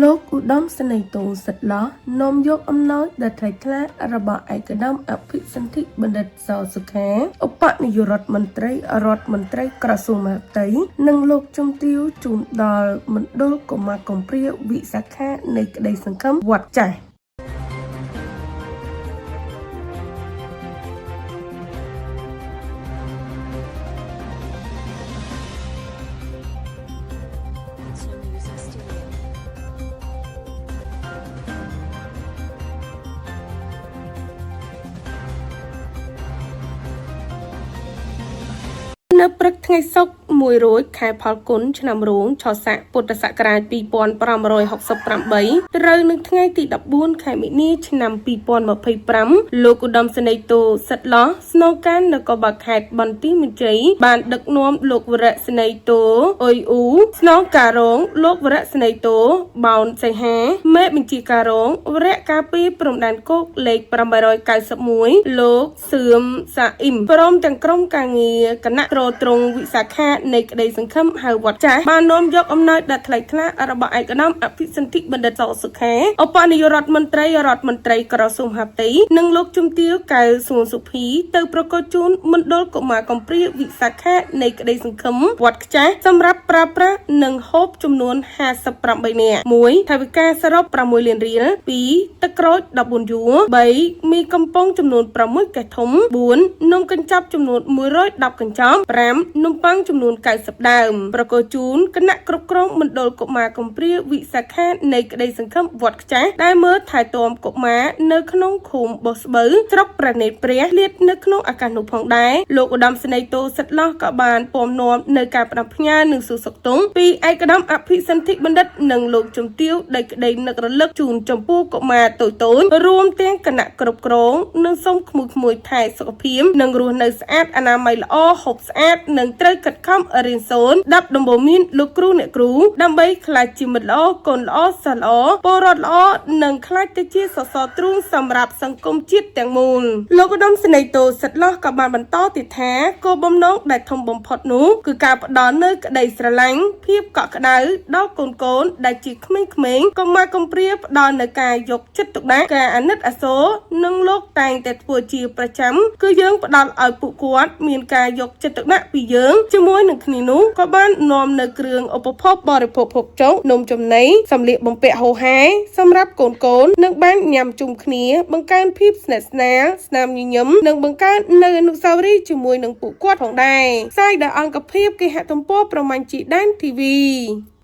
លោកឧត្តមសេនីយ៍ទោសិទ្ធឡោះនាំយកអំណោយដ៏ថ្លៃថ្លារបស់ឯកឧត្តមអភិសន្ធិបណ្ឌិតសសុខាឧបនាយករដ្ឋមន្ត្រីរដ្ឋមន្ត្រីក្រសួងមហាផ្ទៃនិងលោកជំទាវជូនដល់មណ្ឌលកុមារកំព្រាវិសាខានៃក្តីសង្ឃឹមវត្តចាស់ Snow Music Studio. នៅព្រឹកថ្ងៃសុក្រ1រោចខែផលគុណឆ្នាំរោងឆស័កពុទ្ធសករាជ2568ត្រូវនឹងថ្ងៃទី14ខែមីនាឆ្នាំ2025លោកឧត្តមសេនីយ៍ទោសិទ្ធឡោះស្នងការនគរបាលខេត្តបន្ទាយមានជ័យបានដឹកនាំលោកវរៈសេនីយ៍ទោអ៊ុយអ៊ូស្នងការរងលោកវរៈសេនីយ៍ទោបោនសីហាមេបញ្ជាការរងវរៈការពារព្រំដែនគោកលេខ891លោកសឿមសាអ៊ីមព្រមទាំងក្រុមការងារគណៈទ្រទ្រង់វិសាខានៃក្តីសង្ឃឹមហៅវត្តចាស់បាននាំយកអំណោយដ៏ថ្លៃថ្លារបស់ឯកឧត្តមអភិសន្ធិបណ្ឌិតសសុខាឧបនាយករដ្ឋមន្ត្រីរដ្ឋមន្ត្រីក្រសួងមហាផ្ទៃនិងលោកជំទាវកៅសួនសុភីទៅប្រកល់ជូនមណ្ឌលកុមារកំព្រាវិសាខានៃក្តីសង្ឃឹមវត្តខ្ចាស់សម្រាប់ប្រើប្រាស់និងហូបចំនួន58នាក់1ថវិកាសរុប6លានរៀល2ទឹកក្រូច14យួរ3មីកំប៉ុងចំនួន6កេះធំ4នំកញ្ចប់ចំនួន110កញ្ចប់5នំប៉័ងចំនួន90ដើមប្រកល់ជូនគណៈគ្រប់គ្រងមណ្ឌលកុមារកំព្រាវិសាខានៃក្តីសង្ឃឹមវត្តខ្ចាស់ដែលមើលថែទាំកុមារនៅក្នុងឃុំបុស្បូវស្រុកព្រះនេត្រព្រះលាតនៅក្នុងឱកាសនោះផងដែរលោកឧត្តមសេនីយ៍ទោសិទ្ធឡោះក៏បានពំនាំនៅការផ្ដាំផ្ញើនិងសួរសុខទុក្ខពីឯកឧត្តមអភិសន្ធិបណ្ឌិតនិងលោកជំទាវដោយក្តីនឹករលឹកជូនចំពោះកុមារតូចៗរួមទាំងគណៈគ្រប់គ្រងនិងសូមក្មួយៗថែសុខភាពនិងរស់នៅស្អាតអនាម័យល្អហូបស្អាតនិងត្រូវខិតខំរៀនសូត្រដាប់ដំបូន្មានលោកគ្រូអ្នកគ្រូដើម្បីក្លាយជាមិត្តល្អកូនល្អសិស្សល្អពលរដ្ឋល្អនិងក្លាយទៅជាសសរទ្រូងសម្រាប់សង្គមជាតិទាំងមូលលោកឧត្តមសេនីយ៍ទោសិទ្ធឡោះក៏បានបន្តទៀតថាគោលបំណងដែលធំបំផុតនោះគឺការផ្ដល់នូវក្តីស្រឡាញ់ភាពកក់ក្ដៅដល់កូនៗដែលជាក្មេងៗកុមារកំព្រាផ្ដល់នូវការយកចិត្តទុកដាក់ការអាណិតអាសូរនិងលោកតែងតែធ្វើជាប្រចាំគឺយើងផ្ដល់ឲ្យពួកគាត់មានការយកចិត្តទុកដាក់ពីយើងជាមួយនឹងគ្នានោះក៏បាននាំនៅគ្រឿងឧបភោគបរិភោគភោគចុកនំចំណីសម្លៀកបំពាក់ហូហែសម្រាប់កូនៗនិងបានញ៉ាំជុំគ្នាបង្កើនភាពស្និទ្ធស្នាលស្នាមញញឹមនិងបង្កើននៅអនុស្សាវរីយ៍ជាមួយនឹងពួកគាត់ផងដែរផ្សាយដោយអង្គភាពគេហទំព័រប្រមាញ់ជីដែនធីវី។